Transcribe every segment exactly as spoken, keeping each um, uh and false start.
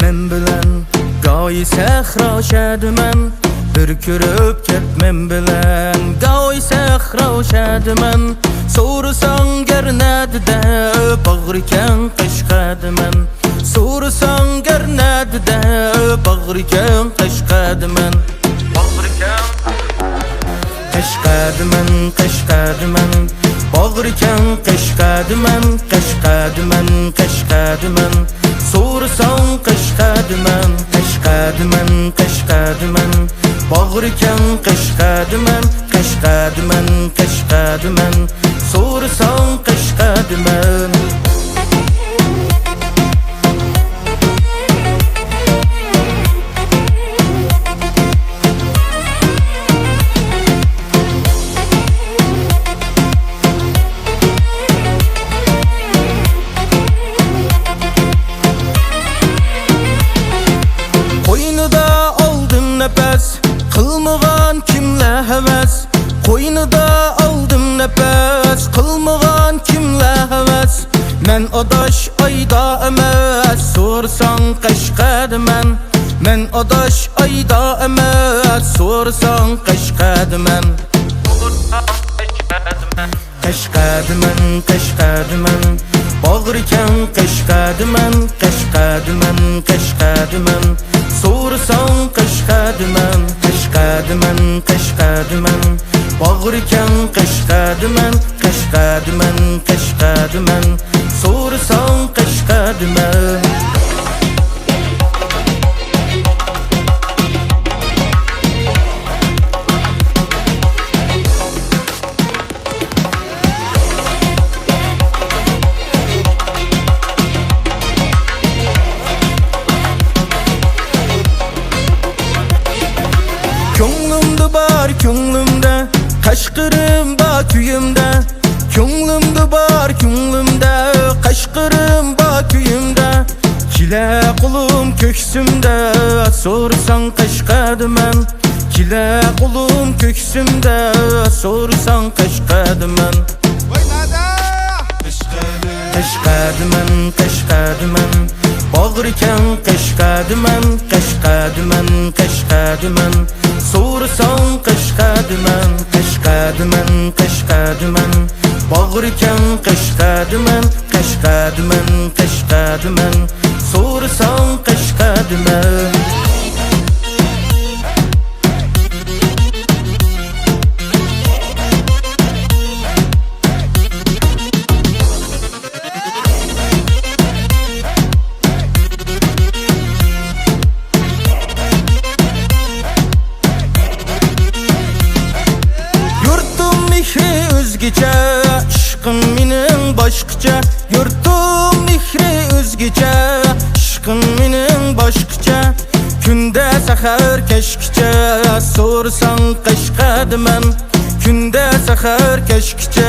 مەن بىلەن گاھى سەھرا شەدىمەن، بىر كۆرۈپ كەت مەن بىلەن گاھى سەھرا شەدىمەن. سورىساڭ گەر نەدىدە باغرى كەڭ قەشقەردىمەن، سورىساڭ گەر نەدىدە باغرى كەڭ قەشقەردىمەن. باغرى كەڭ قەشقەردىمەن، قەشقەردىمەن، باغرى كەڭ قەشقەردىمەن، قەشقەردىمەن، قەشقەردىمەن. سورىساڭ قەشقەردىمەن، قەشقەردىمەن، قەشقەردىمەن، باغرى كەڭ قەشقەردىمەن، قەشقەردىمەن، قەشقەردىمەن. سورىساڭ قەشقەردىمەن. قوينىدا ئالدىم نەپەس، قىلمىغان كىملەر ھەۋەس؟ قوينىدا ئالدىم نەپەس، قىلمىغان كىملەر ھەۋەس؟ مەن ئاداش ئايدا ئەمەس، سورىساڭ قەشقەردىمەن. مەن ئاداش ئايدا ئەمەس، سورىساڭ قەشقەردىمەن. قەشقەردىمەن، قەشقەردىمەن، باغرى كەڭ قەشقەردىمەن، قەشقەردىمەن، قەشقەردىمەن. سورىساڭ قەشقەردىمەن، قەشقەردىمەن، قەشقەردىمەن، باغرى كەڭ قەشقەردىمەن، قەشقەردىمەن، قەشقەردىمەن. سورىساڭ قەشقەردىمەن. كۆڭلۈمدە بار، كۆڭلۈمدە، قەشقىرىم بار كۈيۈمدە. كۆڭلۈمدە بار، كۆڭلۈمدە، قەشقىرىم بار كۈيۈمدە. كېلە قولۇم كۆكسۈمدە، سورىساڭ قەشقەردىمەن. كېلە قولۇم كۆكسۈمدە، سورىساڭ قەشقەردىمەن. قەشقەردىمەن، قەشقەردىمەن، باغرى كەڭ قەشقەردىمەن، قەشقەردىمەن، قەشقەردىمەن. سورىساڭ قەشقەردىمەن، قەشقەردىمەن، قەشقەردىمەن، باغرى كەڭ قەشقەردىمەن، قەشقەردىمەن، قەشقەردىمەن. سورىساڭ قەشقەردىمەن. يۇرتۇم مېھرى ئۆزگىچە، ئىشقىم مېنىڭ باشقىچە. يۇرتۇم مېھرى ئۆزگىچە، ئىشقىم مېنىڭ باشقىچە. كۈندە سەھەر كەچكىچە، سورىساڭ قەشقەردىمەن. كۈندە سەھەر كەچكىچە،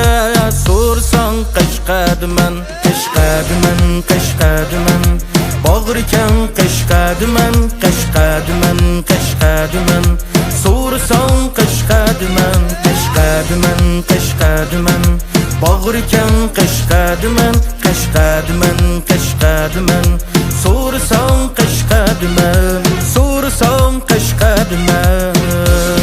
سورىساڭ قەشقەردىمەن. قەشقەردىمەن، قەشقەردىمەن، باغرى كەڭ قەشقەردىمەن، قەشقەردىمەن، قەشقەردىمەن. سورىساڭ قەشقەردىمەن، قەشقەردىمەن، قەشقەردىمەن، باغرى كەڭ قەشقەردىمەن، قەشقەردىمەن، قەشقەردىمەن. سورىساڭ قەشقەردىمەن، سورىساڭ قەشقەردىمەن.